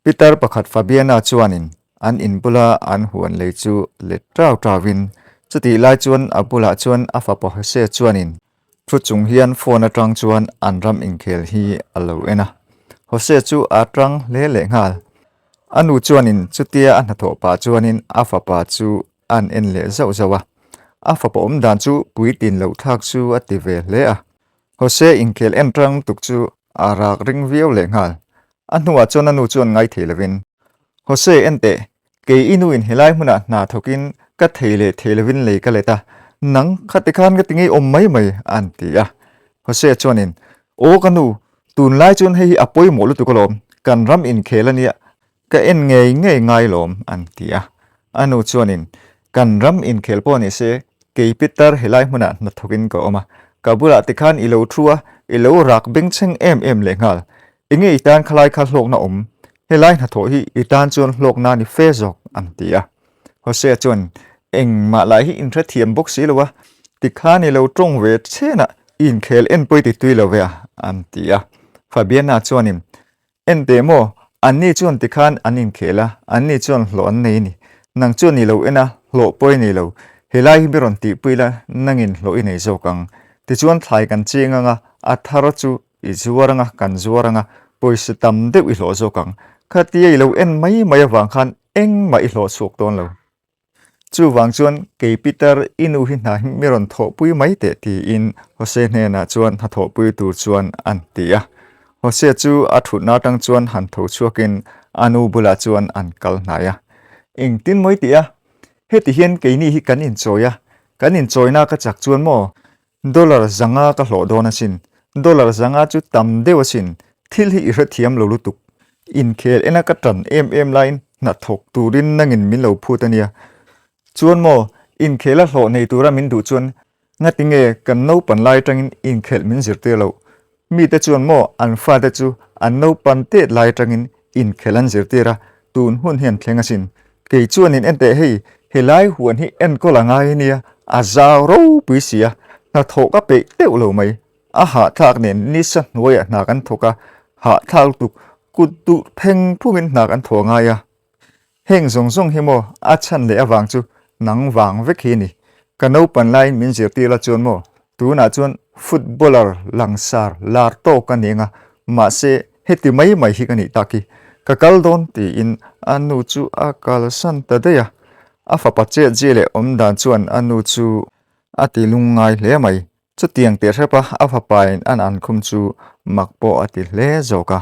Pitar pakhat Fabiana chuanin an in bula an huan lei chu let ṭau ṭauin chutih lai chuan a bulah chuan a fapa Jose chuanin thu chung hian phone aṭang chuan an ram inkhel hi a lo en a. Jose chu a ṭang hle leh nghal. A nu chuanin chutia a hnathawh pah chuanin a fapa chu an en leh zauh zauh a. A fapa awm dan chu puitlin loh thlak chu a ti ve hle a. Jose inkhel en ṭang tuk chu a rak ring viau leh nghal. A hnuah chuan a nu chuan ngai thei lovin, Jose en teh, kei i nuin helai hmunah hna thawkin ka thei leh thei lovin lei ka let a, nang kha tikhan ka ti ngei awm mai mai, an ti a. Jose chuanin, Aw ka nu, tunlai chuan hei hi a pawimawh lutuk alawm, kan ram inkhel a nia, Ka en ngei ngei ngai lawm, an ti a. A nu chuanin, Kan ram inkhel pawh ni se, kei Peter helai hmunah hnathawkin ka awm a. Ka bulah tikhan i lo thu a, i lo rak bengchheng em em lehnghal. Enge i tan khalai kha hlawkna awm? Helai hnathawh hi i tan chuan hlawkna ni fe zawk, an ti a. Hosea chuan, Engmah lah hi inhrethiam bawk si lo a, tikhan i lo tawng ve chenah i inkhel en pawh i ti tui lo ve a, an ti a. Fabiana chuanin, En teh maw, anni chuan tikhan an inkhel a, anni chuan hlawh an nei a ni. Nang chuan i lo en a, hlawh pawh i nei lo. Helai hi mi rawn tihpui la, nangin hlawh i nei zawk ang. Tichuan thlai kan cheng ang a, a thar chu i zuar ang a, kan zuar ang a, pawisa tam deuh i hlawh zawk ang. Khatia i lo en mai mai avang khan engmah i hlawh chhuak dawn lo. Chuvang chuan kei Peter i nu hi hna hi mi rawn thawhpui mai teh tiin Jose hnenah chuan hnathawhpui tur chuan an ti a. Jose chu a thutna atang chuan han tho chhuakin a nu bulah chuan an kal hnai a. Engtin mawi tih a? Heti hian keini hi kan inchawi a, kan inchawina ka chak chuan maw Dollar zanga ka hlawh dawn asin. Dollar zanga chu tam deuh asin. Thil hi i hrethiam lo lutuk. Inkhel ena ka tan em em laiin hnathawk turin nangin min lo phut ania. Chuan maw, inkhela hlawh nei tura min duh chuan ngatinge kan naupan lai atangin inkhelh min zirtir loh? Mite chuan maw an fate chu an naupan tet lai atangin inkhelh an zirtir a, tun hun hian thleng asin. Kei chuanin en teh hei, helai huan hi enkawl a ngai ania, a zau ropui si a, hnathawh ka peih teuh lo mai. A hahthlak nen nisa hnuaiah hna kan thawk a, hahthlak lutuk kut duh pheng phungin hna kan thawh a ngai a. Heng zawng zawng hi maw a chhan leh avang chu nang vang vek hi ni. Ka naupan laiin min zirtir la chuan maw tunah chuan footballer langsar lar tawk ka ni anga mahse heti mai mai hi ka nih tak hi. Ka kal dawn tiin a nu chu a kalsan ta daih a. A fapa chet zia leh awm dan chuan a nu chu a ti lungngai hle mai. Chutiang teh hrep a a fapain an ankhum chu mak pawh a ti hle zawk a.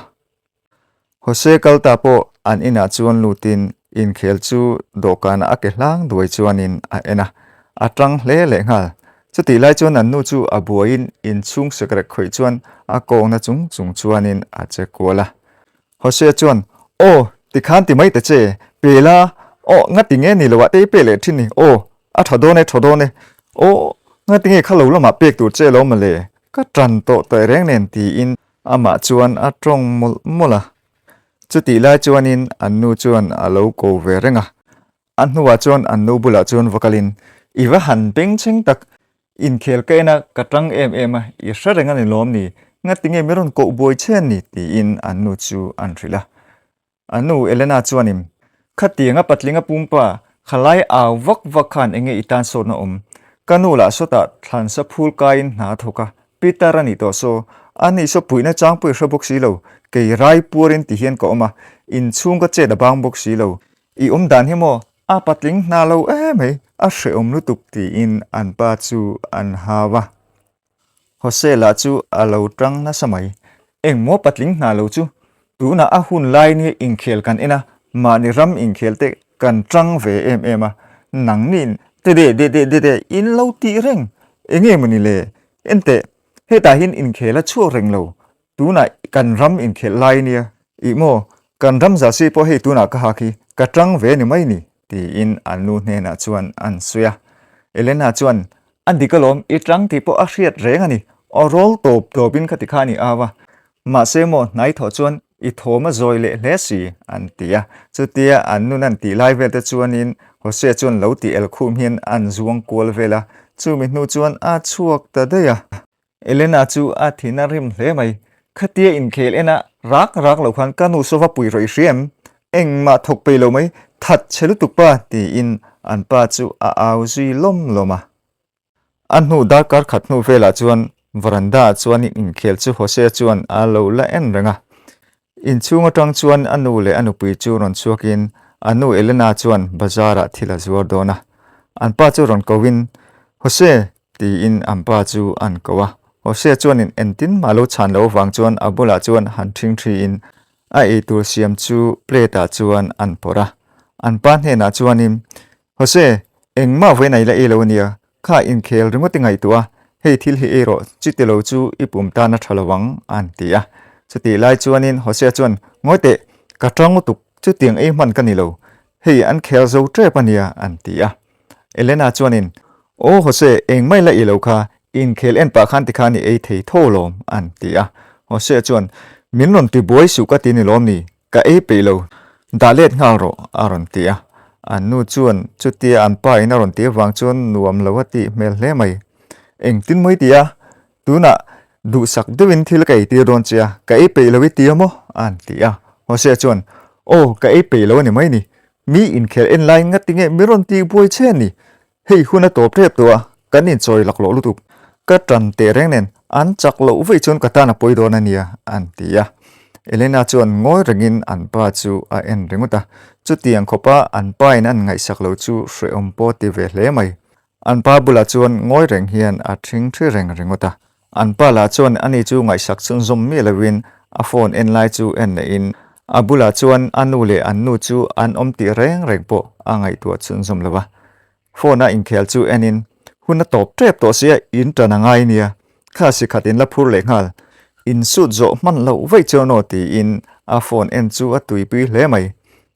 Jose Kalta pawh an inah chuan lutin inkhel chu dawhkanah a ke hlang duai chuanin a en a, a tang hle leh nghal. Chutih lai chuan an nu chu a buaiin inchhung sekrek khawih chuan a kawngna chung chung chuanin a che kual a. Jose chuan, Aw, tikhan ti mai ta che, pe la, aw, ngati nge ni loah te i pe leh thin ni, aw, a tha dawn e, tha dawn e, aw, ngati nge kha lo lamah pek tur che lo mawle, ka tan tawh tawh reng nen tiin Amah chuan a tawng mawlh mawlh a. Chutih lai chuanin an nu chuan a lo ko ve reng a. A hnuah chuan an nu bulah chuan va kalin, I va han bengchheng tak, inkhel ka en a, ka tang em em a, i hre reng a ni lawm ni, ngatinge mi rawn koh buai che ni? tiin an nu chu an hrilh a. A nu Elena chuanin, Khatianga patlinga pumpa, khalai au vak vak khan enge i tan sawtna awm? Ka nu lah sawtah thlansa phul kaiin hna a thawk a, Peter a nih tawh saw, a nih saw puihna chang pawh i hre bawk si lo, kei rai puarin ti hian ka awm a, inchhung ka chet a bang bawk si lo. I awm dan hi maw, a patling hna lo emai, a hrehawm lutuk tiin an pa chu an hau a. Jose lah chu a lo tang nasa mai. Engmaw patling hna lo chu tunah a hun lai nia inkhel kan en a, mahni ram inkhel te kan tang ve em em a, nangni'n te de de de de de in lo tih reng, enge mawni le? Enteh, hetah hian inkhel a chhuak reng lo, Tunah kan ram inkhelh lai nia, ih maw, kan ram zahsi pawh hei tunah ka hak hi ka tang ve ni mai ni, tiin an nu hnenah chuan an sawi a. Elena chuan, A dik alawm, i tang tih pawh a hriat reng a ni, aw rawl tawp tawpin ka ti kha a ni au a. Mahse maw, hnai thawh chuan i thawm a zawi leh hle si, an ti a. Chutia an nun an tih lai vel te chuanin Hosea chuan lo tih el khum hian an zuang kual vel a, chumi hnu chuan a chhuak ta daih a. Elena chu a thin a rim hle mai. Khatia inkhel ena rak rak lo khan ka nu saw va pui rawih hria em? Engmah thawk peih lo mai, that chhe lutuk pa, tiin an pa chu a au zui lawm lawm a. A hnu darkar khat hnu velah chuan veranda ah chuan inkhel chu Jose chuan a lo la en reng a. Inchhung atang chuan a nu leh a nupui chu rawn chhuakin a nu Elena chuan bazar ah thil a zuar dawn a. An pa chu rawn kohin, Jose! tiin an pa chu an ko a. Jose chuanin entin mah lo chhan loh avang chuan a bulah chuan han ṭhingṭhiin a eitur siam chu plate ah chuan an phawrh a. An pa hnenah chuanin, Jose, engmah vawiin a ila ei lo ania, kha inkhel ringawt i ngaihtuah a, hei thil hi ei rawh, chuti lo chu i pum tan a tha lo ang, an ti a. Chutih lai chuanin Jose chuan, Ngawi teh, ka tang lutuk, chutiang ei hman ka ni lo, hei an khel zo tep ania, an ti a. Elena chuanin, Aw Jose, engmah ila ei lo kha, inkhel en pah khan tikhan i ei thei tho lawm, an ti a. Jose chuan, Min rawn ti buai suh ka ti ni lawm ni, Ka ei peih lo, dah let nghal rawh a rawn ti a. An nu chuan chutia an pa in a rawn tih avang chuan nuam lo a tih hmel hle mai. Engtin mawi ti a, tunah duhsak deuhin thil ka ei tir dawn che a, ka ei peih lo i ti a maw? a han ti a. Hosea chuan, Aw, ka ei peih lo a ni mai ni. Mi inkhel en lai ngati nge mi rawn tih buai che a ni. Hei hun a tawp tep tawh a, kan inchawi laklawh lutuk. Ka tan teh reng nen an chak loh vaih chuan ka tan a pawi dawn a nia, an ti a. Elena chuan ngawi rengin an pa chu a en ringawt a, chutiang khawpa an pa in an ngaihsak lo chu hrehawm pawh ti ve hle mai. An pa bulah chuan ngawi reng hian a thing thi reng ringawt a. An pa lah chuan ani chu ngaihsak chhunzawm miah loin a phone en lai chu en lehin a bulah chuan a nu leh an nu chu an awm tih reng reng pawh a ngaihtuah chhunzawm lo a. Phone a inkhel chu enin hun a tawp tep tawh sia in tan a ngai nia, kha si khat in la phur leh nghal. In suit zawh hman loh vaih chuan aw tiin a phone en chu a tuipui hle mai.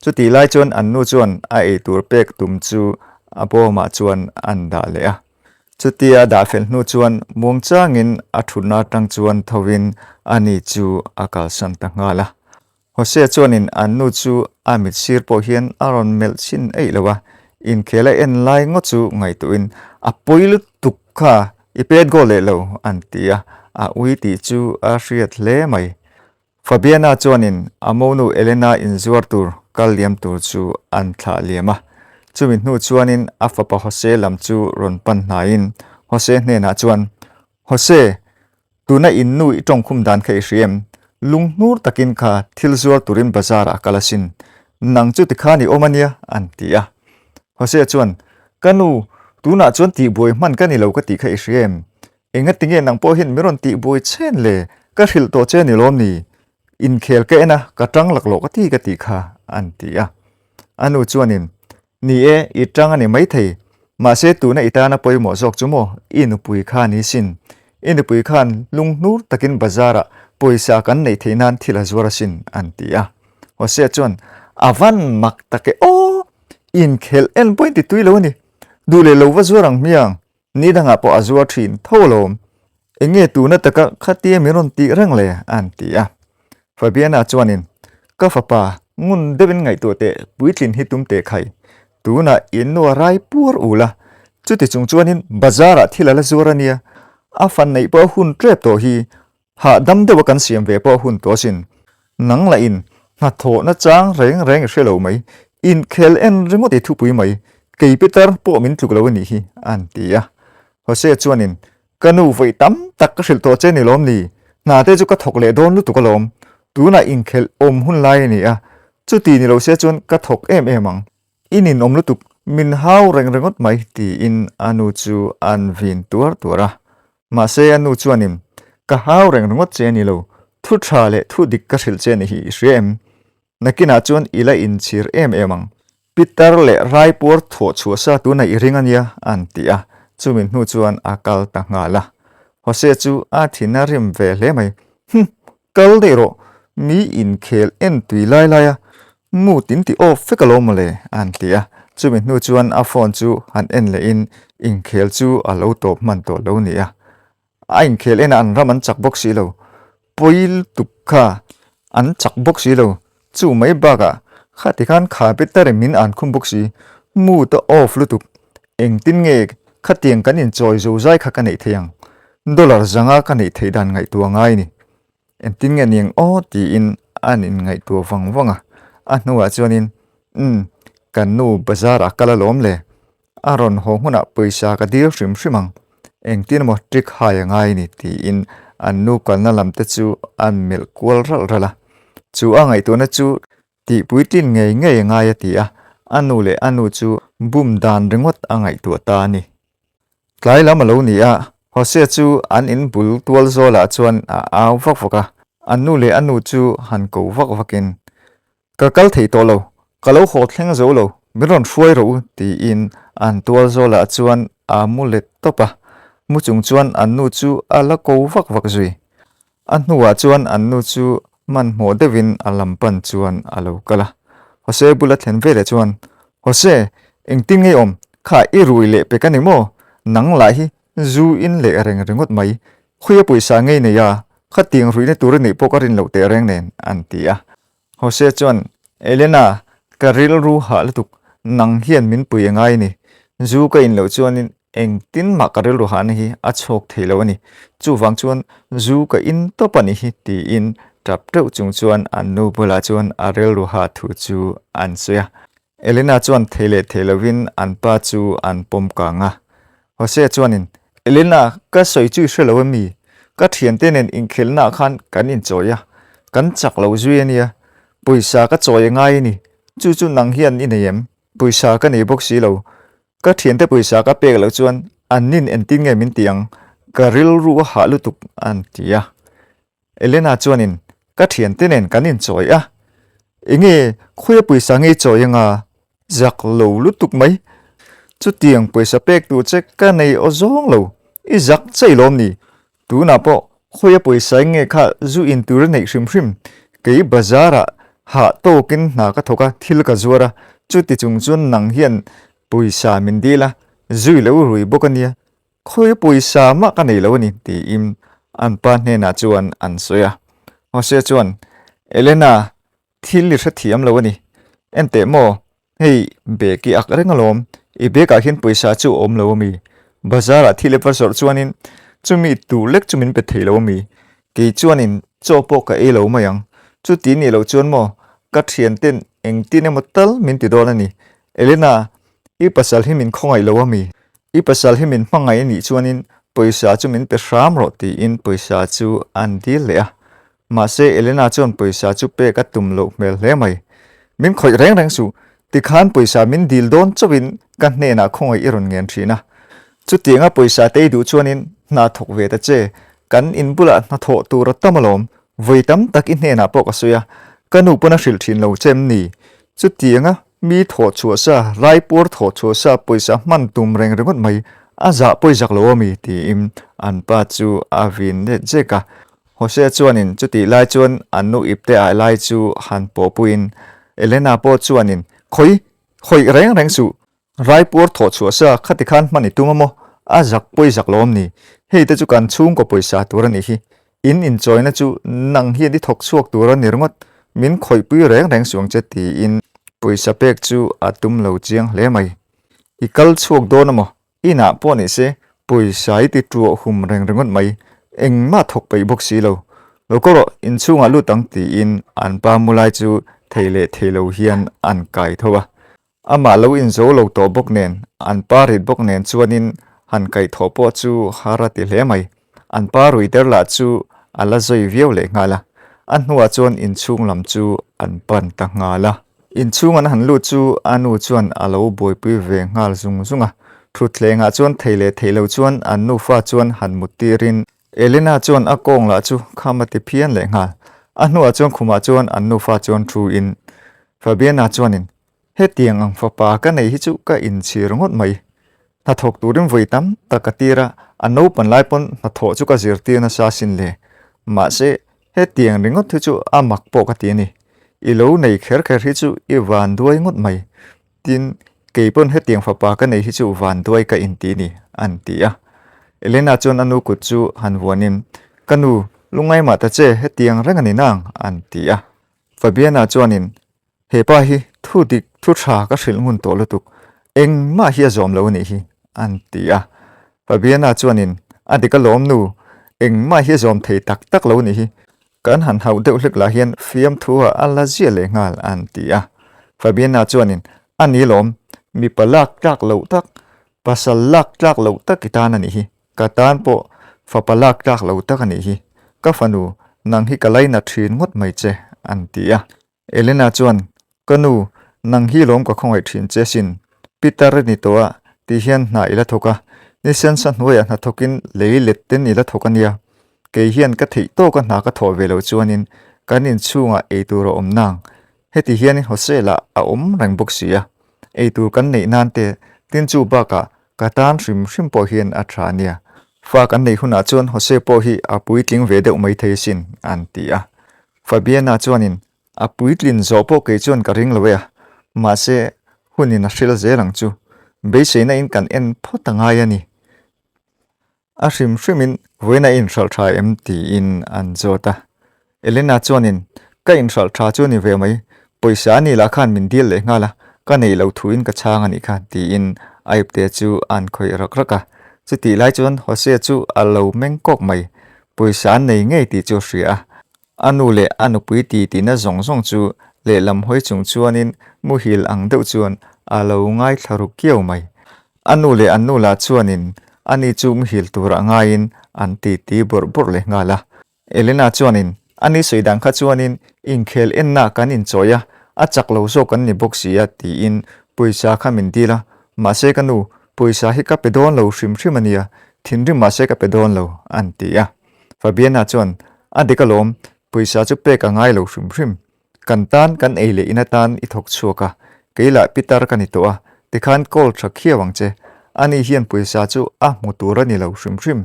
Chutih lai chuan an nu chuan a eitur pek tum chu a bawmah chuan an dah leh a. Chutia dah fel hnu chuan muangchangin a thutna atang chuan thovin ani chu a kalsan ta nghal a. Hosea chuanin an nu chu a mit sir pawh hian a rawn melh chhin eih lo a, inkhel a en lai ngawt chu ngaihtuhin a pawi lutuk kha i pet goal leh lo an ti a, a ui tih chu a hriat hle mai. Fabiana chuanin a monu Elena inzuar tur kal liam tur chu an thlah liam a. Chumi hnu chuanin a fapa Jose lam chu rawn pan hnaiin Jose hnenah chuan, Jose, tuna in nu i tawngkhum dan kha i hria em? Lunghnur takin kha thil zuar turin bazar ah kal asin. Nang chu tikhan i awm ania, an ti a. Jose chuan, Ka nu, tunah chuan tihbuai hman ka ni lo ka tih kha i hria em? Engatinge nang pawh hian min rawn tih buai chen le? Ka hrilh tawh che ni lawm ni? Inkhel ka en a, ka tang laklawh ka ti ka tih kha, an ti a. A nu chuanin, Ni e, i tang a ni maithei. Mahse tuna i tana pawimawh zawk chu maw, i nupui kha ni sin. I nupui khan lunghnur takin bazarah pawisa kan neih theih nan thil a zuar asin, an ti a. Hosea chuan, A van mak tak e aw! Inkhel en pawhin ti tui lo a ni. Duh leh lo va zuar ang hmiang. Ni dangah pawh a zuar thin tho alawm. Eng nge tuna taka khatia min rawn tih reng le? an ti a. Fabiana chuanin, Ka fapa, ngun deuhin ngaihtuah teh, puitlin hi tum teh khai. Tunah in nu a rai puar ul a, chuti chung chuanin bazarah thil a la zuar a nia. A fan neih pawh a hun tep tawh hi, Hahdam deuha kan siam ve pawh hun tawh asin. Nang lah in hnathawhna chang reng reng i hre lo mai, inkhel en ringawt i thupui mai, kei Peter pawh min tluk lo a nih hi, an ti a. Jose chuanin, Ka nu vawi tam tak ka hrilh tawh che ni lawm ni, hna te chu ka thawk leh dawn lutuk alawm, tunah inkhelh awm hun lai a ni a, chuti ni lo se chuan ka thawk em em ang. I ninawm lutuk, min hau reng ringawt mai tiin a nu chu an vin tuar tuar a. Mahse a nu chuanin, Ka hau reng ringawt che a ni lo, thu tha leh thu dik ka hrilh che ni hi i hria em? Nakinah chuan i la inchhir em em ang. Pitar leh raipuar thawh chhuah sa tunah i ring a nia, an ti a. Chumi hnu chuan a kal ta nghal a. Jose chu a thin a rim ve hle mai. Hum! Kal daih rawh, mi inkhel en tui lai lai a, mu tin ti off vek alawm mawle, an ti a. Chumi hnu chuan a phone chu han en lehin inkhel chu a lo tawp hman tawh lo ni a. A inkhel en a an ram an chak bawk si lo, pawi lutuk kha an chak bawk si lo, chu mai bakah khati khan kha better min an khum bawk si, mood a off lutuk, engtin nge khatiang kan inchawi zo zai kha ka neih theih ang? Dollar zanga ka neih theih dan ngaihtuah ngai ni. Engtin nge niang aw tiin an inngaihtuah vang vang a. A hnuah chuanin, Umm, kan nu bazar ah kal alawm le. A rawn haw hmunah pawisa ka dil hrim hrim ang. Engtin emaw trick hai a ngai ni tiin an nu kalna lam te chu an melh kual ralh ralh a. Chu a ngaihtuahna chu tihpuitlin ngei ngei a ngai a ti a, a nu leh a nu chu bum dan ringawt a ngaihtuah ta a ni. Tlai lam a lo ni a, Hosea chu an in bul tual zawlah chuan a au vak vak a, an nu leh a nu chu han ko vak vakin, Ka kal thei tawh lo, ka lo haw thleng zo lo, min rawn hruai rawh u, tiin an tual zawlah chuan a mu let tawp a, mu chung chuan an nu chu a la ko vak vak zui. A hnuah chuan an nu chu hmanhmawh deuhin a lam pan chuan a lo kal a. Jose bula thlen veleh chuan, Jose, engtin nge awm? Kha i rui leh pek a ni maw? Nang lah hi zu in leh reng ringawt mai. Khawi a pawisa ngei nei a, khatiang ruihna tur a neih pawh ka rin loh teh reng nen, an ti a. Jose chuan, Elena, ka rilru hah lutuk, nang hian min pui a ngai a ni. Zu ka in loh chuanin engtin mah ka rilru hahna hi a chhawk thei lo a ni. Chuvang chuan zu ka in tawp a ni hi, tiin tap teuh chung chuan an nu bulah chuan a rilru hah thu chu an sawi a. Elena chuan thei leh thei lovin an pa chu an pawm kang a. Jose chuanin, Elena, ka sawi chu i hre lo ami? Ka thiante nen inkhelhnaah khan kan inchawi a, kan chak lo zui a nia. Pawisa ka chawi a ngai a ni. Chu chu nang hian i nei em? Pawisa ka nei bawk si lo. Ka thiante pawisa ka pek loh chuan an nin entin nge min ti ang? Ka rilru a hah lutuk, an ti a. Elena chuanin, Ka thiante nen kan inchawi a, enge khawi a pawisa ngei chawi anga zak lo lutuk mai. Chutiang pawisa pek tur che ka nei aw zawng lo, i zak chei lawm ni? Tunah pawh khawi a pawisa nge kha zu in tur a neih hrim hrim, kei bazar ah hah tawkin hna ka thawk a, thil ka zuar a, chuti chung chuan nang hian pawisa min dil a, zui lo rui bawk a nia, Khawi pawisa mah ka nei lo a ni, tiin an pa hnenah chuan an sawi a. Jose chuan, Elena, thil i hrethiam lo a ni. Enteh maw, hei bag i ak reng alawm, i bag ah hian pawisa chu a awm lo a mi? Bazar ah thil i va zawrh chuanin chumi tur lek chu min pe thei lo a mi? Kei chuanin chaw pawh ka ei lo mai ang. Chuti nih loh chuan maw, ka thianten engtin emaw tal min ti dawn a ni. Elena, i pasal hi min khawngaih lo a mi? I pasal hi min hmangaih a nih chuanin pawisa chu min pe hram rawh tiin pawisa chu an dil leh a. Mahse Elena chuan pawisa chu pek a tum loh hmel hle mai. Min khawih reng reng suh, tikhan pawisa min dil dawn chauhin ka hnenah khawngaih i rawn ngen thin a. Chutianga pawisa te i duh chuanin hna thawk ve ta che, kan in bulah hna thawh tur a tam alawm, vawi tam tak i hnenah pawh ka sawi a, ka nu pawn a hrilh thin lo che em ni? Chutianga Mi thawh chhuah sa, raipuar thawh chhuah sa pawisa hman tum reng ringawt mai, a zah pawi zak lo ami? tiin an pa chu a vin let zek a. Jose chuanin chutih lai chuan an nu ipte ah lai chu han pawhpuiin Elena pawh chuanin, Khawi, khawih reng reng suh, Raipuar thawh chhuah sa khati khan hman i tum a maw? A zak pawi zak lo awm ni? Hei te chu kan chhungkaw pawisa tur a nih hi. In inchawina chu nang hian i thawk chhuak tur a ni ringawt. Min khawihpui reng reng suang che tiin pawisa pek chu a tum lo chiang hle mai. I kal chhuak dawn a maw? Inah pawh ni se pawisa i ti tuah hum reng ringawt mai. Engmah thawk peih bawk si lo. Lo kal rawh, inchhungah lut ang tiin an pa mu lai chu thei leh thei lo hian an kai tho a. Amah lo inzo lo tawh bawk nen, an pa rit bawk nen chuanin han kaihthawh pawh chu har a ti hle mai. An pa rui der lah chu a la zawi viau leh nghal a, a hnuah chuan inchhung lam chu an pan ta nghal a. Inchhung an han lut chu a nu chuan a lo buaipui ve nghal zung zung a, thutthlengah chuan thei leh thei lo chuan an nufa chuan han mut tirin Elena chuan a kawng lah chu kham a ti phian leh nghal. A hnuah chuan khumah chuan an nufa chuan thu in Fabiana chuanin, Hetiang ang fapa ka nei hi chu ka inchhir ngawt mai. Hnathawk turin vawi tam tak ka tir a, a naupan lai pawn hnathawh chu ka zirtir nasa asin le. Mahse, hetiang ringawt hi chu a mak pawh ka ti a ni. I lo nei kher kher hi chu i van duai ngawt mai. Tin, kei pawn hetiang fapa ka nei hi chu van duai ka inti ni, an ti a. Elena chuan a nu kut chu han vuanin, Ka nu, lungngai mah ta che, hetiang reng a ni nang, an ti a. Fabiana chuanin, He pa hi thu dik thu tha ka hrilh ngun tawh lutuk, engmah hi a zawm lo a nih hi, an ti a. Fabiana chuanin, A dik alawm nu, engmah hi a zawm thei tak tak lo a nih hi. Kan han hauh deuh hlek lah hian fiamthu ah a la ziah leh nghal an ti a. Fabiana chuanin, A ni lawm, mipa lak tlak loh tak, pasal lak tlak loh tak i tan a nih hi. Ka tan pawh fapa lak tlak lo tak a nih hi. Ka fanu, nang hi ka lainat thin ngawt mai che, an ti a. Elena chuan, Ka nu, nang hi lawm ka khawngaih thin che sin. Pitar i ni tawh a, ti hian hna i la thawk a. Ni sensa hnuaiah hna thawkin lei let ten i la thawk a nia. Kei hian ka theih tawka hna ka thawh ve loh chuanin kan inchhungah eitur a awm nang. Heti hianin Hosel-ah a awm reng bawk si a. Eitur kan neih nan te tin chu bakah ka tan hrim hrim pawh hian a tha a nia. Fa kan neih hunah chuan Jose pawh hi a puitling ve deuh maithei asin, an ti a. Fabiana chuanin, A puitlin zawh pawh kei chuan ka ring lo e a, mahse hunin a hril zel ang chu. Beiseina in kan en phawt a ngai a ni. A hrim hrimin vawiin a inhralh tha em tiin an zawt a. Elena chuanin, Ka inhralh tha chu ni ve mai, pawisa a ni lah khan min dil leh nghal a, ka nei lo thuin ka chhang a nih kha tiin a ipte chu an khawih rak rak a. Chutih lai chuan Jose chu a lo meng kawk mai, pawisa an nei ngei tih chu a hria a. A nu leh a nupui ti tihna zawng zawng chu lehlam hawi chung chuanin muhil ang deuh chuan a lo ngaithla ru kiau mai. A nu leh an nu lah chuanin ani chu muhil turah ngaiin an titi bawrh bawrh leh nghal a. Elena chuanin ani sawi dan kha chuanin inkhel enna kan inchawi a, a chak lo zawk kan ni bawk si a tiin pawisa kha min dil a, mahse ka nu, pawisa hi ka pe dawn lo hrim hrim a nia, thinrim mahse ka pe dawn lo an ti a. Fabiana chuan, A dik alawm, pawisa chu pek a ngai lo hrim hrim. Kan tan kan ei leh in atan i thawk chhuak a, kei lah pitar ka ni tawh a, tikhan call tha khiau ang che. Ani hian pawisa chu a hmu tur a ni lo hrim hrim.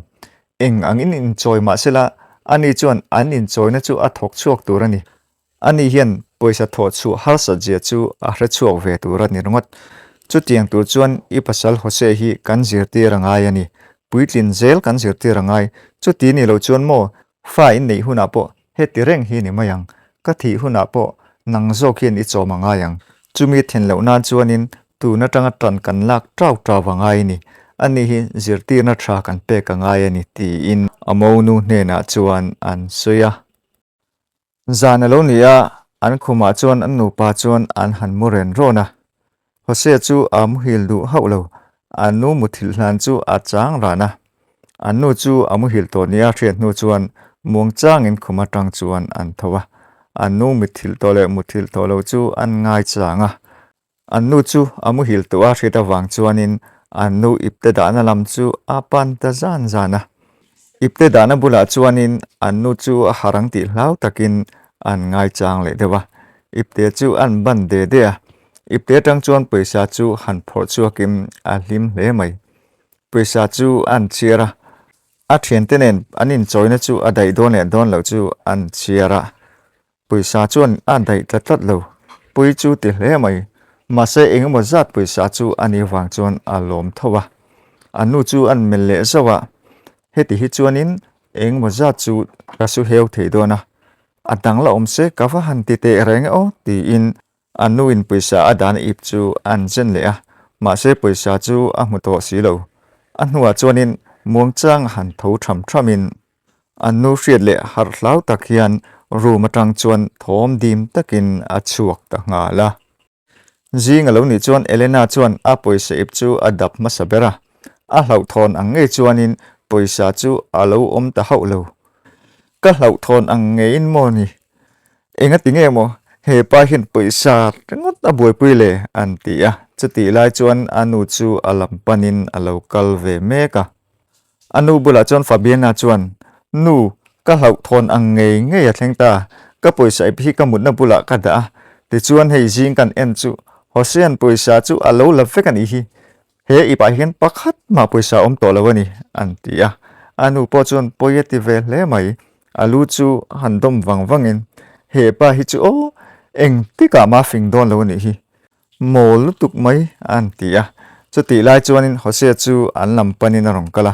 Eng angin inchawi mah sela, ani chuan an inchawina chu a thawk chhuak tur a ni. Ani hian pawisa thawh chhuah harsat zia chu a hre chhuak ve tur a ni ringawt. Chutiang tur chuan i pasal Jose hi kan zirtir a ngai a ni. Puitlin zel kan zirtir a ngai. Chuti ni lo chuan maw, fa in neih hunah pawh heti reng hi ni mai ang. Ka thih hunah pawh nang zawk hian i chawm a ngai ang. Chumi then loh nan chuanin tun atanga tan kan lak tau tau a ngai a ni. Ani hi zirtirna tha kan pek a ngai a ni, tiin a monu hnenah chuan an sawi a. Zan a lo ni a, an khumah chuan an nupa chuan an han mu ren rawn a. Jose chu a muhil duh hauh lo, a nu muthilh hlan chu a chang ran a. An nu chu a muhil tawh nia hriat hnu chuan muangchangin khum atang chuan an tho a. An nu mithilh tawh leh muthilh tawh lo chu an ngaichang a. An nu chu a muhil tawh a hriat avang chuanin an nu ipte dahna lam chu a pan ta zan zan a. Ipte dahna bulah chuanin an nu chu a har ang tih hlau takin an ngaichang leh deuh a. Ipte chu an ban de de a. Ipte atang chuan pawisa chu han phawrh chhuakin a hlim hle mai. Pawisa chu an chhiar a. A thiante nen an inchawina chu a daih dawn leh dawn loh chu an chhiar a. Pawisa chuan a daih tlat tlat lo, pui chu ti hle mai. Mahse eng emaw zat pawisa chu a nih vang chuan a lawm tho a. A nu chu an melh leh zauh a, heti hi chuanin eng emaw zat chu ka su heu thei dawn a, a dang la awm se ka va han ti teh reng e aw tiin A nuin pawisa a dan ip chu an zen leh a, mahse pawisa chu a hmu tawh si lo. A hnuah chuanin muangchang a han tho tham thamin a nu hriat leh harh hlau tak hian room atang chuan thawm dim takin a chhuak ta nghal a. Zing a lo nih chuan Elena chuan a pawisa ip chu a dap hmasa ber a, a hlauhthawn ang ngei chuanin pawisa chu a lo awm ta hauh lo. Ka hlauhthawn ang ngeiin maw ni? Engati nge maw he pa hian pawisa ringawt a buaipui le? an ti a. Chutih lai chuan a nu chu a lam panin a lo kal ve mek a. A nu bulah chuan Fabiana chuan, Nu, ka hlauhthawn ang ngei ngei a thleng ta. Ka pawisa ip hi ka mutna bulah ka dah a. Tichuan hei zing kan en chu Josean pawisa chu a lo la vek a nih hi. He ipah hian pakhat mah pawisa awm tawh lo a ni, an ti a. A nu pawh chuan pawi a ti ve hle mai. A lu chu han dawm vang vangin, He pa hi chu aw, eng tikah mah fing dawn lo a nih hi. Mawl lutuk mai, an ti a. Chutih lai chuanin Hosea chu an lam panin a rawn kal a.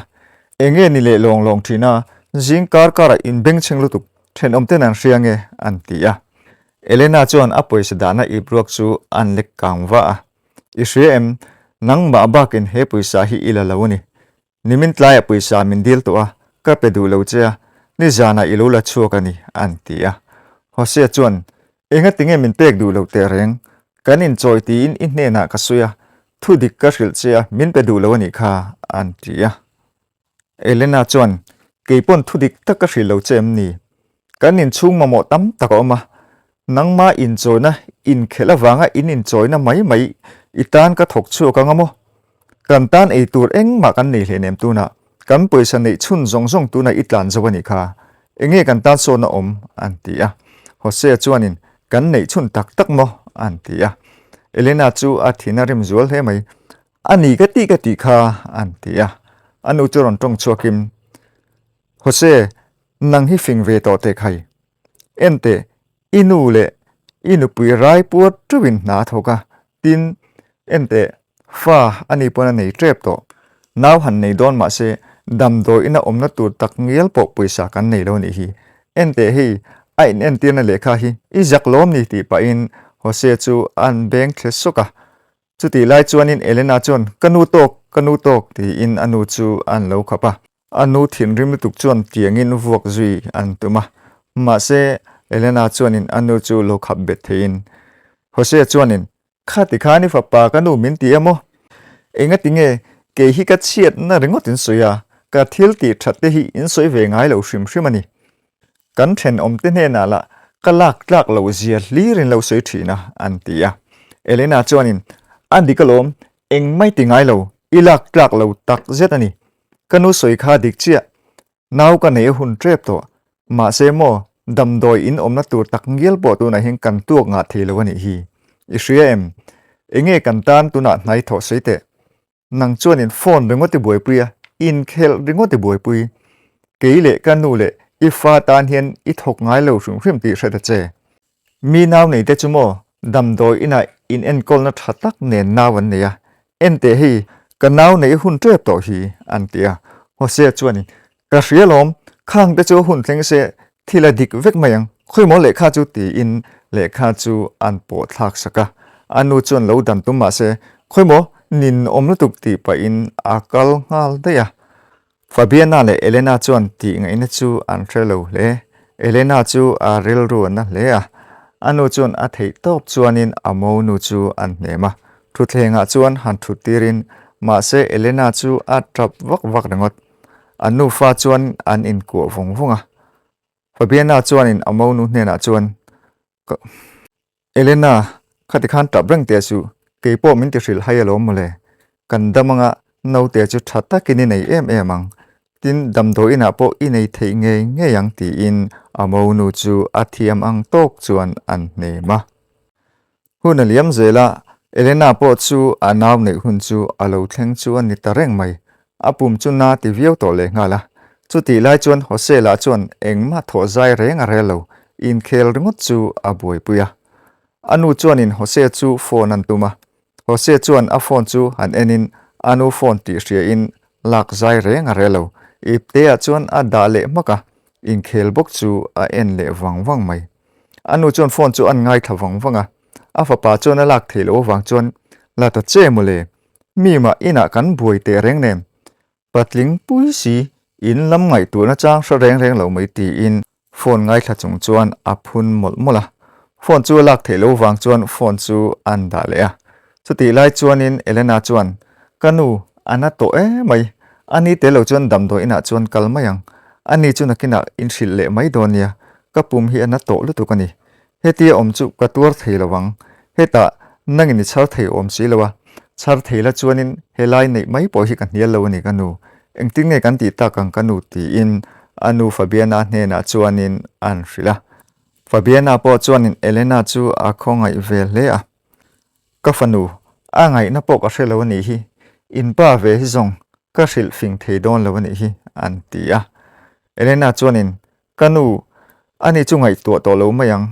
Enge ni leh lawng lawng thin a, zing kar karah inbengchheng lutuk thenawmten an hria nge, an ti a. Elena chuan a pawisa dahna ip ruak chu an lek kang va a. I hria em? Nangmah bakin he pawisa hi i la lo a ni. Nimin tlaiah pawisa min dil tawh a, ka pe duh lo che a. Nizanah i lo la chhuak a ni, an ti a. Hosea chuan, Enga tinge min pek duh loh teh reng? Kan inchawi tiin i hnenah ka sawi a, thu dik ka hrilh che a, min pe duh lo a nih kha, an ti a. Elena chuan, Kei pawn thu dik tak ka hrilh lo che em ni? Kan inchhung mamawh tam tak a awm a, nangma inchawina inkhelh avanga in inchawina mai mai i tan ka thawk chhuak ang a maw? Kan tan ei tur engmah kan nei hleinem tunah, kan pawisa neih chhun zawng zawng tunah i tlan zo a nih kha. Enge kan tan sawn a awm? an ti a. Hosea chuanin, Kan neih chhun tak tak maw? an ti a. Elena chu a thin a rim zual hle mai. A ni ka tih ka tih kha, an ti a. A nu chu rawn tawng chhuakin, Hosea, nang hi fing ve tawh teh khai. Enteh, i nu leh i nupui rai puar teuhin hna a thawk a, tin, enteh, fa a ni pawn a nei tep tawh. Nau han nei dawn mahse, damdawi ina awmna tur tak ngial pawh pawisa kan nei lo nih hi. Enteh hei, a inentirna lehkha hi i zak lawm ni tih pahin Jose chu an beng thle sawk a. Chutih lai chuanin Elena chuan, Ka nu tawk, ka nu tawk tiin a nu chu an lo khap a. A nu thinrim lutuk chuan tiangin vuak zui an tum a, mahse Elena chuanin a nu chu lo khap bet theiin Jose chuanin, Kha ti khan i fapa ka nu min ti em aw? Engati nge kei hi ka chhiatna ringawt in sawi a, ka thil tih that te hi in sawi ve ngai lo hrim hrim a ni. Kan thenawmte hnenah lah ka lak tlak loh zia hlir in lo sawi thin a, an ti a. Elena chuanin, A dik alawm, engmai ti ngai lo, i lak tlak lo tak zet a ni. Ka nu sawi kha dik chiah, nau ka nei a hun tep tawh, mahse maw damdawi in awmna tur tak ngial pawh tunah hian kan tuak ngah thei lo a nih hi. I hria em? Enge kan tan tunah hnai thawh sawi teh? Nang chuanin phone ringawt i buaipui a, inkhelh ringawt i buaipui. Kei leh ka nu leh i fa tan hian i thawk ngai lo hrim hrim tih hre ta che. Mi nau nei te chu maw damdawi inah in enkawlna tha tak nen nau an nei a, enteh hei ka nau neih hun tep tawh hi an ti a. Hosea chuanin ka hria lawm, khang te chu hun thleng se thil a dik vek mai ang, khawimaw lehkha chu tiin lehkha chu an pawh thlak sak a. A nu chuan lo dan tum mahse khawimaw nin awm lutuk tih pahin a kal nghal daih a. Fabiana leh Elena chuan tih ngaihna chu an hre lo hle. Elena chu a rilru a na hle a, a nu chuan a theih tawp chuanin a mo nu chu an hnem a. Thutthlengah chuan han thut tirin, mahse Elena chu a tap vak vak ringawt. An nufa chuan an inkuah vawng vawng a. Fabiana chuanin a mo nu hnenah chuan, Ka. Elena, khati khan tap reng teh suh, kei pawh min ti hrilh hai alawm mawle. Kan dam anga naute chu tha takin i nei em em ang, tin damdawi inah pawh i nei theih ngei ngei ang tiin a monu chu a thiam ang tawk chuan an hnem a. Hun a liam zel a, Elena pawh chu a nau neih hun chu a lo thleng chu a ni ta reng mai. A pum chu na ti viau tawh leh nghal a. Chutih lai chuan Jose lah chuan engmah thawh zai reng a rel lo, inkhel ringawt chu a buaipui a. A nu chuanin Jose chu phone an tum a. Jose chuan a phone chu han enin a nu phone tih hriain lak zai reng a rel lo. Ipte ah chuan a dah leh hmak a, inkhel bawk chu a en leh vang vang mai. A nu chuan phone chu an ngaithla vang vang a. A fapa chuan a lak theih loh avang chuan, La ta che mawle, Mi mah inah kan buai teh reng nen, patling pui si in lam ngaihtuahna chang hre reng reng lo mai tiin phone ngaithla chung chuan a phun mawlh mawlh a. Phone chu a lak theih loh vang chuan phone chu an dah leh a. Chutih lai chuanin Elena chuan, Ka nu, a na tawh e mai. A ni tel lo chuan damdawi inah chuan kal mai ang. A ni chu nakinah in hrilh leh mai dawn nia. Ka pum hi a na tawh lutuk a ni. Hetia awm chu ka tuar thei lo ang. Hetah nangin i chhar thei awm si lo a, chhar thei la chuanin helai neih mai pawh hi ka hnial lo a ni ka nu. Engtin nge kan tih tak ang ka nu tiin a nu Fabiana hnenah chuanin an hrilh a. Fabiana pawh chuanin Elena chu a khawngaih ve hle a. Ka fanu, a ngaihna pawh ka hre lo a nih hi. In pa ve hi zawng ka hrilh fing thei dawn lo a nih hi an ti a. Elena chuanin Ka nu, ani chu ngaihtuah tawh lo mai ang.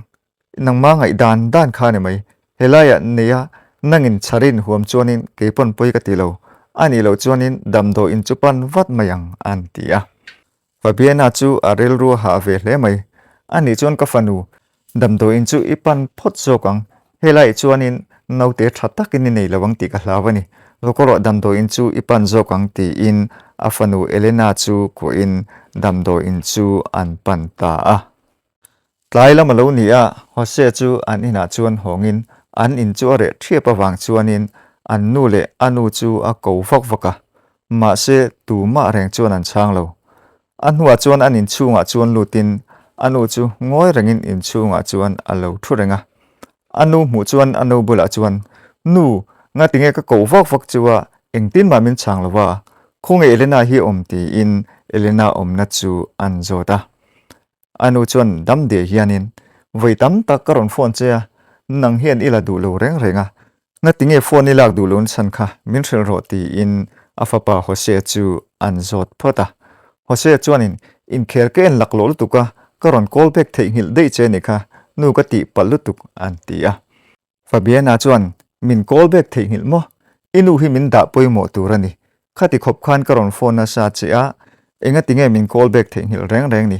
Nangma ngaih dan dan kha ni mai. Helaiah neia nangin chharin huam chuanin kei pawn pawi ka ti lo. A nih loh chuanin damdawi in chu pan vat mai ang, an ti a. Fabiana chu a rilru a hah ve hle mai. A nih chuan ka fanu, damdawi in chu i pan phawt zawk ang. Helaiah chuanin naute tha takin i nei lo ang tih ka hlau a ni. Rawkawrawh damdawi in chu i pan zawk ang tiin. a fanu Elena chu kuahin damdawi in chu an pan ta a. Tlai lam a lo ni a, Jose chu an inah chuan hawngin an in chu a reh ṭhiap avang chuanin an nu leh a nu chu a ko vak vak a, mahse tumah reng chuan an chhang lo. A hnuah chuan an inchhungah chuan lutin a nu chu ngawi rengin inchhungah chuan a lo ṭhu reng a. A nu hmuh chuan a nu bulah chuan, Nu, ngatinge ka koh vak vak chu a, engtin mah min chhang lo va, khawnge Elena hi awm tiin Elena awmna chu an zawt a. A nu chuan dam diai hianin, Vawi tam tak ka rawn phone che a, nang hian i la duh lo reng reng a, ngatinge phone i lak duh lo nachhan kha min hrilh rawh tiin a fapa Jose chu an zawt phawt a. Jose chuanin, Inkhel ka en lak loh lutuk a, ka rawn call back theihnghilh daih che ni kha, nu ka tih palh lutuk an ti a. Fabiana chuan, Min call back theihnghilh maw? I nu hi min dah pawimawh tur a ni. Khati khawp khan ka rawn phone nasa che a, engati nge min call back theihnghilh reng reng ni?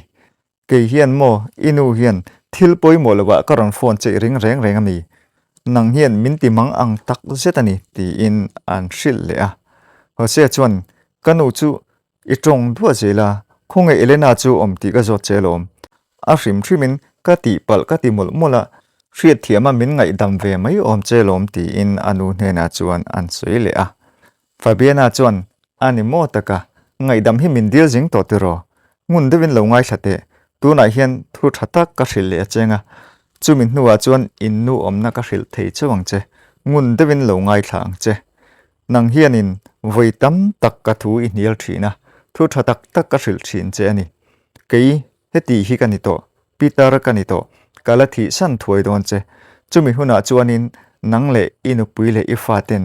Kei hian maw, i nu hian thil pawimawh lovah ka rawn phone che i ring reng reng a mi? Nang hian min ti mang ang tak zet a ni, tiin an hrilh leh a. Jose chuan, Ka nu chu I tawng duah zel a, khawnge Elena chu awm tih ka zawt che alawm. A hrim hrimin ka tihpalh ka ti mawlh mawlh a, hriatthiama min ngaihdam ve mai awm che alawm tiin a nu hnenah chuan an sawi leh a. Fabiana chuan, A ni maw taka, ngaihdam hi min dil zing tawh tiraw? Ngun deuhin lo ngaithla teh, tunah hian thu tha tak ka hrilh leh a cheng a, chumi hnuah chuan in nu awmna ka hrilh thei chauh ang che, ngun deuhin lo ngaithla ang che. Nang hianin vawi tam tak ka thu i hnial thin a, thu tha tak tak ka hrilh thin che a ni. Kei, heti hi ka ni tawh, Peter ka ni tawh, ka la thih san thuai dawn che. Chumi hunah chuanin nang leh i nupui leh i faten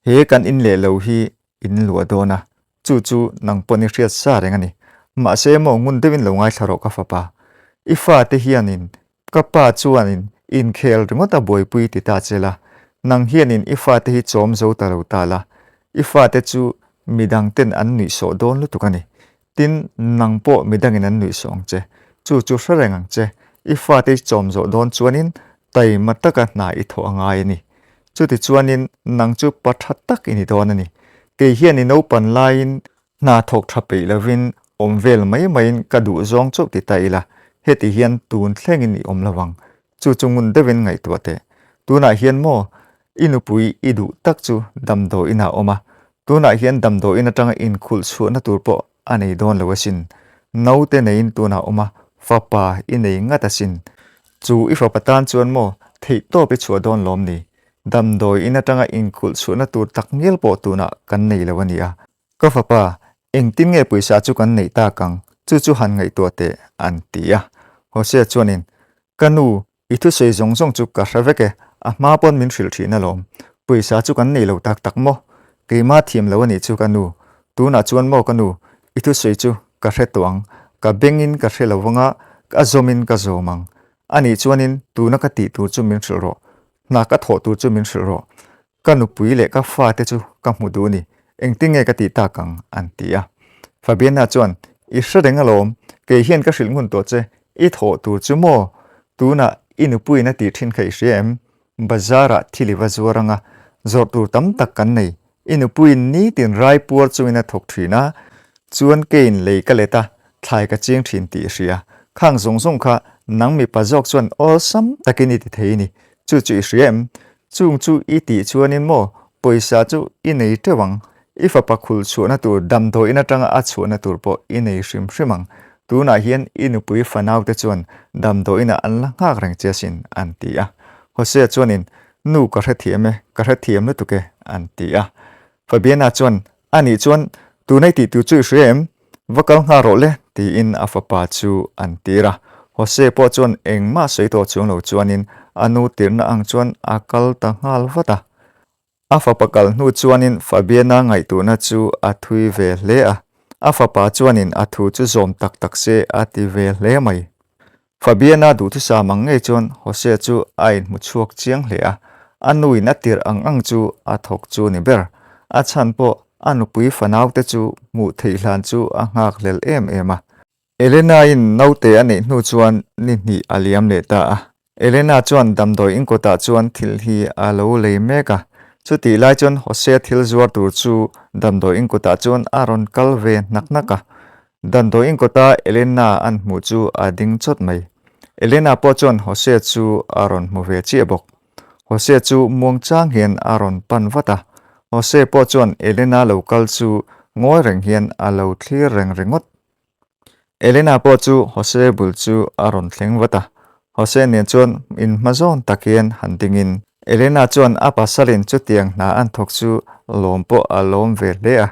he kan in leh lo hi in luah dawn a, chu chu nang pawn i hriat sa reng a ni. Mahse maw ngun deuhin lo ngaithla rawh ka fapa. I fate hianin Ka pa chuanin inkhel ringawt a buaipui ti ta che la, nang hianin i fate hi chawm zo ta lo ta la, i fate chu midangten an nuihsawh dawn lutuk a ni. Tin, nang pawh midangin an nuihsawh ang che. Chu chu hre reng ang che, i fate i chawm zawh dawn chuanin taima taka hna i thawh a ngai a ni. Chuti chuanin nang chu pa tha tak i ni dawn a ni. Kei hian i naupan laiin Hna thawk tha peih lovin awm vel mai maiin ka duh zawng chauh ti ta ila, heti hian tun thlengin i awm lo ang. Chu chu ngun deuhin ngaihtuah teh. Tunah hian maw i nupui i duh tak chu damdawiin ah a awm a, tunah hian damdawiin atanga inkhulh chhuahna tur pawh a nei dawn lo asin. Naute neiin tunah a awm a, fapa i nei ngat asin. Chu i fapa tan chuan maw theihtawp i chhuah dawn lawm ni? Damdawiin atanga inkhulh chhuahna tur takngial pawh tunah kan nei lo a nia. Ka fapa, engtin nge pawisa chu kan neih tak ang? Chu chu han ngaihtuah teh, an ti a. Hosea chuanin, Ka nu, i thusawi zawng zawng chu ka hre vek e, a hma pawn min hrilh thin alawm. Pawisa chu kan nei lo tak tak maw? Keimah thiam lo a nih chu ka nu. Tunah chuan maw ka nu, i thusawi chu ka hre tawh ang. Ka bengin ka hre lo vang a, ka zawmin ka zawm ang. A nih chuanin tuna ka tih tur chu min hrilh rawh. Hna ka thawh tur chu min hrilh rawh. Ka nupui leh ka fate chu ka hmu duh ni, engtin nge ka tih tak ang? an ti a. Fabiana chuan, I hre reng alawm, kei hian ka hrilh ngun tawh che, i thawh tur chu maw? Tunah i nupuiin a tih thin kha i hria em? Bazar-ah thil i va zuar anga, zawrh tur tam tak kan nei, i nupuiin nitin rai puar chungin a thawk thin a, chuan keiin lei ka let a, thlai ka ching thin tih i hria. Khang zawng zawng kha nang mipa zawk chuan awlsam takin i ti thei ni, chu chu i hria em? Chung chu i tih chuanin maw pawisa chu i nei teuh ang, i fapa khulh chhuahna tur damdawiin atanga a chhuahna tur pawh i nei hrim hrim ang. Tunah hian i nupui fanaute chuan damdawiinah an la nghak reng che asin, an ti a. Hosea chuanin, Nu ka hrethiam e, ka hrethiam lutuk e, an ti a. Fabiana chuan, A nih chuan tuna i tih tur chu i hria em? Va kal nghal rawh le, tiin a fapa chu an tir a. Jose pawh chuan engmah sawi tawh chuang lo chuanin a nu tirhna ang chuan a kal ta nghal vat a. A fapa kal hnu chuanin Fabiana ngaihtuhna chu a thui ve hle a. A fapa chuanin a thu chu zawm tak tak se a ti ve hle mai. Fabiana duhthusam ang ngei chuan Jose chu a inhmu chhuak chiang hle a, a nuin a tirh ang ang chu a thawk chu ni ber. A chhan pawh a nupui fanaute chu hmuh theih hlan chu a nghak hlel em em a. Elena-in naute a neih hnu chuan ni hnih a liam leh ta a. Elena chuan damdawi inkawtah chuan thil hi a lo lei mek a. Chutih lai chuan Jose thil zuar tur chu damdawiin kutah chuan a rawn kal ve hnak hnak a. Damdawiin kawta Elena an hmuh chu a ding chawt mai. Elena pawh chuan Jose chu a rawn hmu ve chiah bawk. Jose chu muang chang hian a rawn pan vat a. Jose pawh chuan Elena lo kal chu ngawi reng hian a lo thlir reng ringawt. Elena pawh chu Jose bul chu a rawn thleng vat a, Jose nen chuan inhma zawn tak hian han dingin. Elena chuan a pasalin chutiang hna an thawk chu lawm pawh a lawm ve hle a.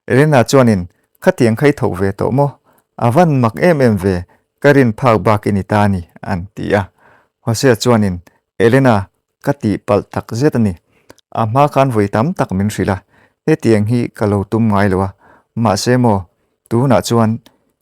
Elena chuanin, Khatiang kha i thawk ve tawh maw? A van mak em em ve, ka rin phak bak i ni ta a ni, an ti a. Jose chuanin, Elena, ka tihpalh tak zet a ni. A hma khan vawi tam tak min hrilh a, hetiang hi ka lo tum ngai lo a, mahse maw, tunah chuan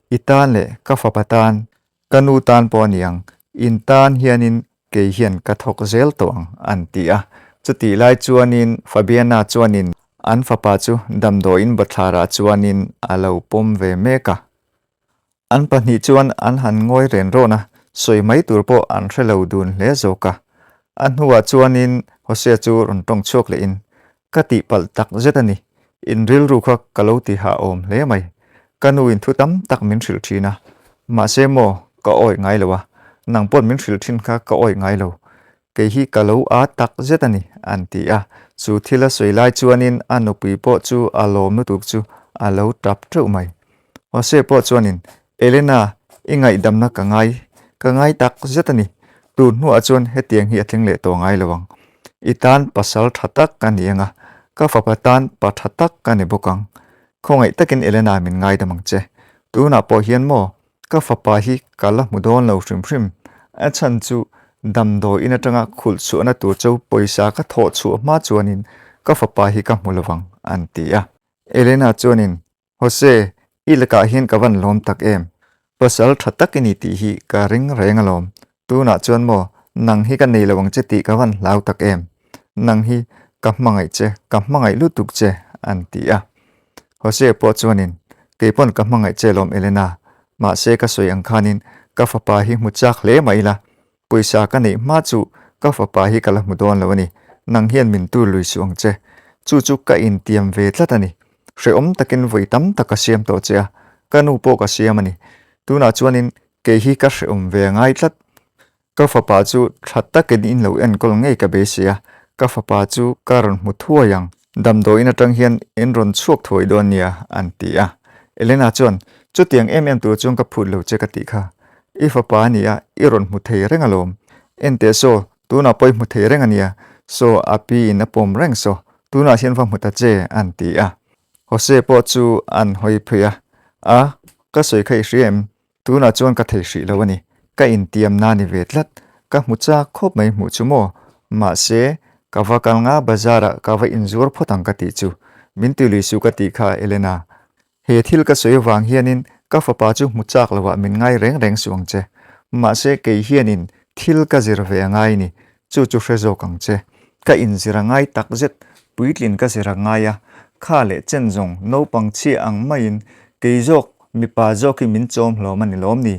i tan leh ka fapa tan, ka nu tan pawh a ni ang, in tan hianin kei hian ka thawk zel tawh ang, an ti a. Chutih lai chuanin Fabiana chuanin an fapa chu damdawiin bathlarah chuanin a lo pawm ve mek a. An pahnih chuan an han ngawi ren rawn a, sawi mai tur pawh an hre lo dun hle zawk a. A hnuah chuanin Hosea chu rawn tawng chhuak lehin, Ka tihpalh tak zet a ni, in rilru kha ka lo ti hah awm hle mai. Ka nuin thu tam tak min hrilh thin a, mahse maw ka awih ngai lo a, nang paw'n min hrilh thin kha ka awih ngai lo. Kei hi ka lo â tak zet a ni, an ti a. Chu thil a sawi lai chuanin a nupui pawh chu a lawm lutuk chu a lo tap teuh mai. Jose pawh chuanin, Elena, i ngaihdamna ka ngai, ka ngai tak zet a ni. Tun hnuah chuan hetiang hi a thleng leh tawh ngai lo ang. I tan pasal tha tak ka ni ang a, ka fapa tan pa tha tak ka ni bawk ang. Khawngaih takin Elena min ngaidam ang che. Tunah pawh hian maw, ka fapa hi ka la hmu dawn lo hrim hrim. A chhan chu damdawiin atanga khulh chhuahna tur cho pawisa ka thawh chhuah hma chuanin ka fapa hi ka hmu lo vang, an ti a. Elena chuanin, Jose, i lakah hian ka van lawm tak em? Pasal tha tak i ni tih hi ka ring reng alawm. Tunah chuan maw, nang hi ka nei lo ang che tih ka van hlau tak em? Nang hi ka hmangaih che, ka hmangaih lutuk che, an ti a. Jose pawh chuanin, Kei pawn ka hmangaih che lawm Elena, mahse ka sawi ang khanin ka fapa hi hmu chak hle mah ila, Pawisa ka neih hma chu ka fapa hi ka la hmu dawn lo a ni. Nang hian min tur lui suh ang che. Chu chu ka intiam ve tlat a ni. Hrehawm takin vawi tam tak ka siam tawh che a, ka nu pawh ka siam a ni. Tunah chuanin kei hi ka hrehawm ve a ngai tlat. Ka fapa chu tha takin in lo enkawl ngei ka beisei a, ka fapa chu ka rawn hmu thuai ang. Damdawiin atang hian in rawn chhuak thuai dawn nia, an ti a. Elena chuan, Chutiang em em tur chuan ka phut lo che ka tih kha. I fapa a nia, i rawn hmu thei reng alawm. Enteh saw, tunah pawh i hmu thei reng a nia. Saw, a pi in a pawm reng saw, tunah hian va hmu ta che, an ti a. Jose pawh chu an hawi phei a, A, ka sawi kha i hria em? Tunah chuan ka thei hrih lo a ni. Ka intiam na ni ve tlat. Ka hmu chak khawp mai hmuh chu maw? Mahse, ka va kal nga bazar ah ka va inzuar phawt ang ka tih chu. Min ti lui suh ka tih kha, Elena. He thil ka sawi avang hianin ka fapa chu hmu chak lo ah min ngai reng reng suh ang che. Mahse, kei hianin thil ka zir ve a ngai ni. Chu chu hre zawk ang che. Ka inzir a ngai tak zet, puitlin ka zir a ngai a, kha leh chen zawng naupang chhia ang maiin kei zawk mipa zawk hi min chawm hlawm a ni lawm ni?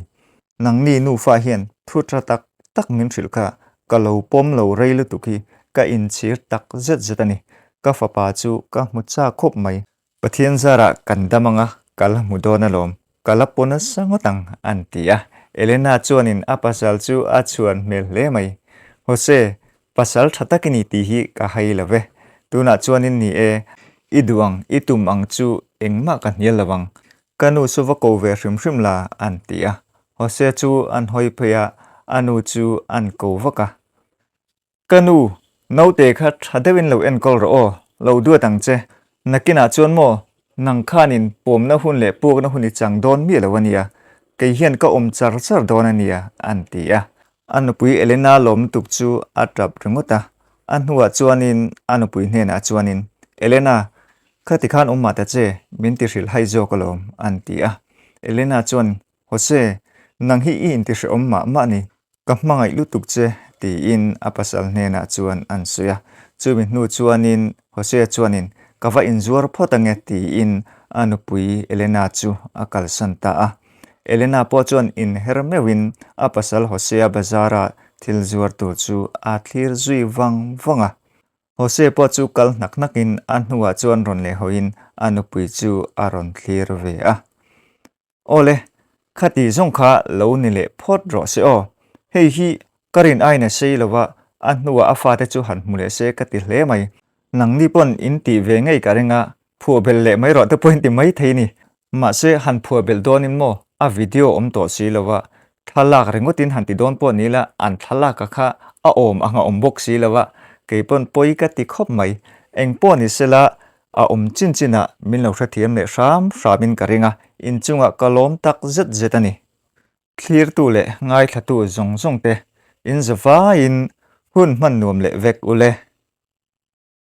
Nangni nufa hian thu tha tak tak min hrilh kha ka lo pawm lo rei lutuk hi ka inchhir tak zet zet a ni. Ka fapa chu ka hmu chak khawp mai. Pathian zarah kan dam anga ka la hmu dawn alawm, ka la paw nasa ngawt ang, an ti a. Elena chuanin a pasal chu a chhuan hmel hle mai. Jose, pasal tha tak i ni tih hi ka hai lo ve. Tunah chuanin ni e, i duh ang, i tum ang chu engmah ka hnial lo ang. Ka nu chu va ko ve hrim hrim la, an ti a. Jose chu an hawi phei a, a nu chu an ko vak a. Ka nu, naute kha tha deuhin lo enkawl rawh aw, lo duat ang che. Nakinah chuan maw, nang khanin pawmna hun leh puakna hun i chang dawn miah lo a nia, kei hian ka awm char char dawn a nia, an ti a. A nupui Elena lawm lutuk chu a tap ringawt a, a hnuah chuanin a nupui hnenah chuanin, Elena, khati khan awm mah ta che, min ti hrilh hai zawk alawm, an ti a. Elena chuan, Jose, nang hi i intihrehawm mah mah ni, ka hmangaih lutuk che, tiin a pasal hnenah chuan an sawi a. Chumi hnu chuanin Jose chuanin, Ka va inzuar phawt ange, tiin a nupui Elena chu a kalsan ta a. Elena pawh chuan inher meuhin a pasal Jose-a bazara thil zuar tur chu a thlir zui vang vang a. Jose pawh chu kal hnak hnakin a hnuah chuan rawn leh hawiin a nupui chu a rawn thlir ve a. Awle, khati zawng kha lo ni leh phawt rawh se aw. Hei hi ka rin aiin a sei lo va, a hnuah a fate chu han hmu leh se ka ti hle mai. Nangni pawn in tih ve ngei ka ring a, phuah belh leh mai rawh te pawhin ti mai thei ni. Mahse, han phuah belh dawnin maw, a video awm tawh si lo va, thlalak ringawtin han ti dawn pawh ni ila, an thlalaka kha a awm ang a awm bawk si lo va, kei pawn pawi ka ti khawp mai. Eng pawh ni sela, a awm chin chinah min lo hrethiam leh hram hramin ka ring a, inchungah ka lawm tak zet zet a ni. Thlirtu leh ngaithlatu zawng zawng te, in zavaiin hun hman nuam leh vek u le.